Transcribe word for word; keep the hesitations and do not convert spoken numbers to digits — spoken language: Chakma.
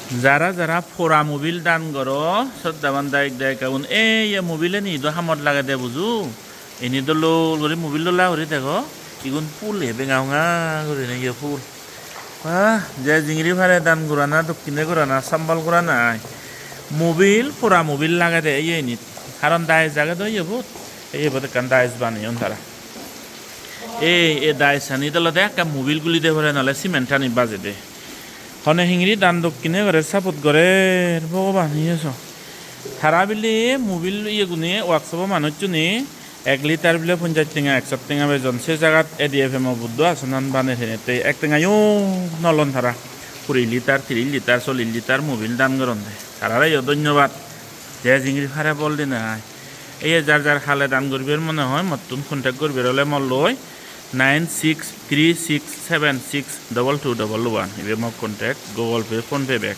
Jara jara pora mobil dan goro, soddaban dayok dayikagun, ei ye mobileni do hamot lagede buju. Ini dol dol guri mobil dola guri dego. Igun phul ye benga benga gurinei ye phul. Wah, je jingiri pare dan gorana, dokkine gorana, sambal gorana ai. Mobil, pora mobil lagede iyenit. Karon dais age do iyebot. Iyebot ekkan dais baneyon tara. Ei, ei daisani olode ekka mobil guli de pore, nole cement ani bajede. Hone hingiri dan dokkine gore support gorer Bhogoban, iye so. Tara bile mobil iyegune, workshop-o manuchchune ek litar bile ponjaj tenga, ekso tenga bejon. Se jagat A D F M-o Buddho asonan baner henette ek tengayo no lon tara. Kuri litar, tiris litar, chollis litar mobil dan goronde. Tarareyo dhonnobad. Je jingiri pare bol dinei ai. Ei jar jar hale dan guribar mone hoi, mottun contact guribar ole molloi nine six three six seven six double two double one. Ibe mo contact, Google Pay, PhonePe bek.